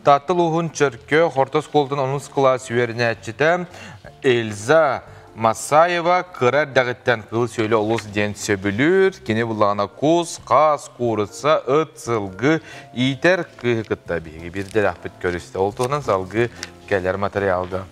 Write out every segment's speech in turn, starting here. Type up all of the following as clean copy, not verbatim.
Таатта улууһун Чөркөөх орто оскуолатын онус кылаас үөрэнээччитэ Эльза Масаева кыра эрдэҕиттэн кыыл-сүөлү олус диэн сөбүлүүр. Кини буллаҕына кус, хаас, куурусса, ыт, сылгы иитэр кыыһы кытта биһиги биирдэлээхпит көрүстэ. Ол туһунан салгыы кэлэр материалга.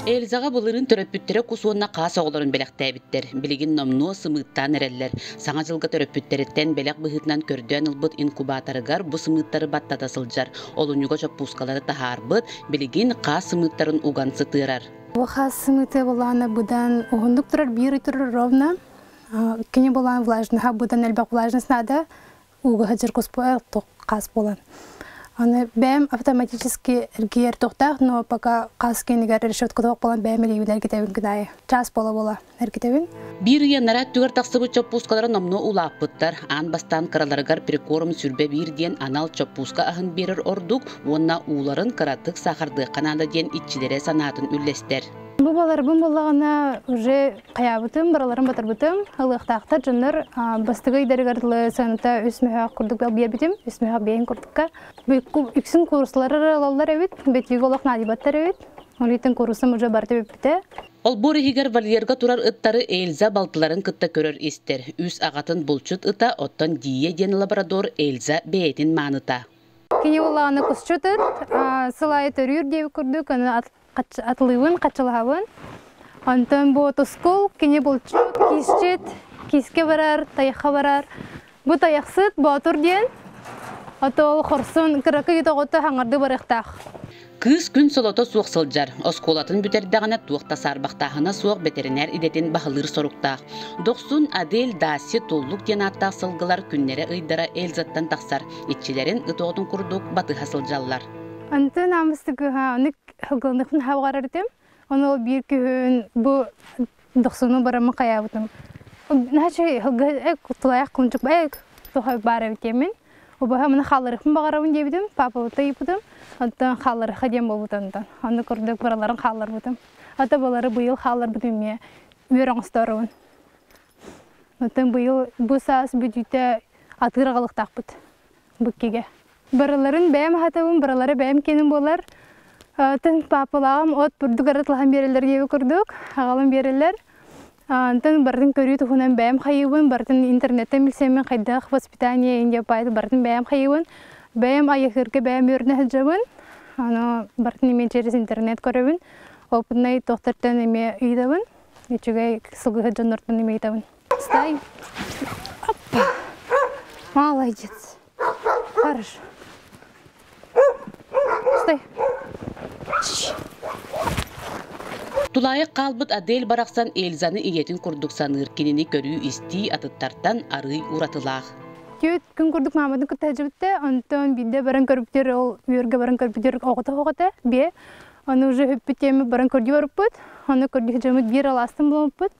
Эльзаҕа былырыын төрөппүттэрэ кус уонна хаас оҕолорун бэлэхтээбиттэр. Билигин номнуо сымыыттаан эрэллэр. Саҥа дьылга төрөппүттэриттэн бэлэх быһыытынан көрдөөн ылбыт инкубаторыгар бу сымыыттары баттата сылдьар. Олунньуга чоппуускалары таһаарбыт, билигин хаас сымыыттарын уган сытыарар. Бу хаас сымыыта булаана быдан уһундук турар, биир ый турар ровно. Кини булаан влажноһа быдан элбэх влажность надо. Ууга сылдьар куспа хаас буолан. Аны бэйэм автоматически эргийэр туохтаах, но пока хаас кэннигэр решетка туох буолан бэйэм илиибин эргитэбин күн аайы. Чаас буола-буола эргитэбин. Биир ый анараа өттүгэр тахсыбыт чоппуускалара номнуо улааппыттар. Аан бастаан кыраларыгар прикорм 21 диэн анал чоппууска аһын биэрэр ордук уонна ууларын кыратык саахардыахха наада диэн иччилэрэ санаатын үллэстэр. Бу баларбын буллаҕына уже хайаабытым, барыларын батарбытым. Ылыахтаахтар дьоннор бастакы ыйдарыгар дылы сыаната үс мөһөөх курдук биэрбитим, үс мөһөөх биэһин курдукка. Үксүн кууруссалары ылаллар эбит, бэтиигэ олох наадыйбаттар эбит. Ол иһин кууруссам уже барыта бүппүтэ. Олбуор иһигэр вольерга турар ыттары Эльза балтыларын кытта көрөр-истэр. Үс аҕатын булчут ыта, оттон Дия диэн лабрадор Эльза бэйэтин мааныта. Кини улааны кусчут ыт, сыл аайы төрүүр диэбит курдук, аны атылыыбын, хаччылаһабын. Онтон бу тускул, кини булчут, киисчит, киискэ барар, тайахха барар. Бу тайахсыт Боотур диэн, ото ол хорсун кыракый оҕото хаҥардыы барыахтаах. Кыыс күн солото суох сылдьар. Оскуолатын бүтэрдэҕинэ туох да саарбахтааһына суох бэтэринээр идэтин баһылыыр соруктаах. Дохсун, Адель, Даси, Туллук диэн ааттаах сылгылар күннэрэ-ыйдара Эльзаттан тахсар. Иччилэрин ыт оҕотун курдук батыһа сылдьаллар. Антон аамыстыгыһа ону хылгылыныхпын хабҕарар этим. Ону ол биир күһүн бу дохсуну бараммын хайаабытым. Начи хылгы тулаайах кунчук туха баар эбит диэммин. Убаһа маны хаалларыахпын баҕарабын диэбитим, паапабыта ыйыппытым. Оттон хаалларыха диэн буолбут онтон. Онно курдук барыларын хаалларбытым. Ата балары быйыл хаалларбытым эмиэ үөр оҥостоорубун. Оттон быйыл бу саас бүтүүтэ атыыр аҕалыктаахпыт буккигэ. Барыларын бэйэм аһатабын, барылары бэйэм киэним буолар. Тын паапалааҕым от бурдук арытылаһан биэрэллэр диэби курдук, аҕалан биэрэллэр. Онтон барытын көрүү туһунан бэйэм хайыыбын, барытын интернеттэн билсэммин хайдах воспитание Индия барытын бэйэм хайыыбын. Бэйэм айыһыырга бэйэм үөрэнэ сылдьабын. Аны барытын эмиэ через интернет көрөбүн. Опытнай тохтортон эмиэ ыйытабын. Үчүгэй сылгыһыт дьоннортон эмиэ ыйытабын. Стай. Опа. Молодец. Хорошо. Стой. Тулаайах хаалбыт Адель барахсан Эльзаны ийэтин курдук саныыр, кинини көрүү-истии атыттартан арыый уратылаах. Түөрт күн курдук мааматын кытта сылдьыбытта, онтон биирдэ баран көрбүтүгэр ол үөргэ баран көрбүтүгэр оҕото оҕото биэ. Ону уже бүппүт диэммит баран көрдүү барбыппыт. Ону көрдүү дьоммут биир алаастан буламмыппыт.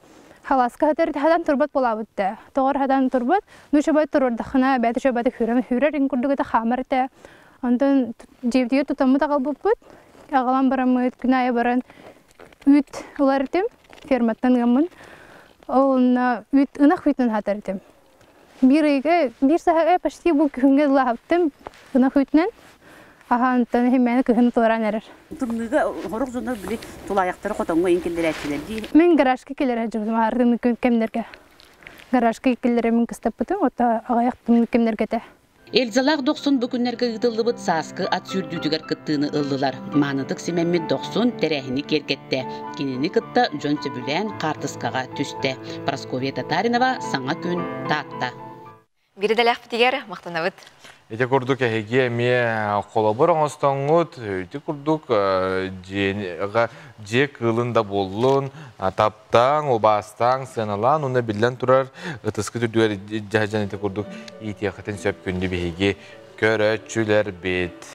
Халааска хатар хатан турбат буолаабыт да. Тоҕор хатан турбат. Ну шабай турурдахына бэйэтэ шабаты хүрэн хүрэр ин курдук это хаамар этэ. Онтон дьиэбитигэр тутаммыт аҕалбыппыт. Аҕалан бараммыт күн аайы баран үүт ылар этим. Ферматтан ыаммын. Ол онно үүт ынах үүтүн аһатар этим. Биир ыйга биир саһаҕа почти бу күһүҥҥэ ыллаабыттым ынах үүтүнэн. Аһаантан иһимэни кыһын туоран эрэр. Тымныыга сорох дьоннор били тулаайахтары хотоҥҥо иҥ киллэрээччилэр дии. Мин гаражка киллэрэ сылдьыбытым аһардыҥ кэмнэргэ. Гаражка киллэрэ мин кыстаппытым, ото аҕыйах тымныы кэмнэргэ этэ. Эльзалаах Дохсун бу күннэргэ ыытыллыбыт сааскы ат сүүрдүүтүгэр кыттыыны ыллылар. Маанытык симэммит Дохсун тэрээһини киэргэттэ. Кинини кытта дьон сөбүлээн хаартыскаҕа түстэ. Прасковья Татаринова, Саҥа күн, Таатта. Биир идэлээхпитигэр махтанабыт. Ити курдук эһиги эмиэ холобур оҥостоҥҥут, ити курдук дьиэ кыылын да буоллун, таптааҥ, убаастааҥ, сыаналаан уонна биллэн турар ытыскыт үрдүгэр дьаһдьан ити курдук иитиэххитин сөп күндү биһиги көрөөччүлэрбит.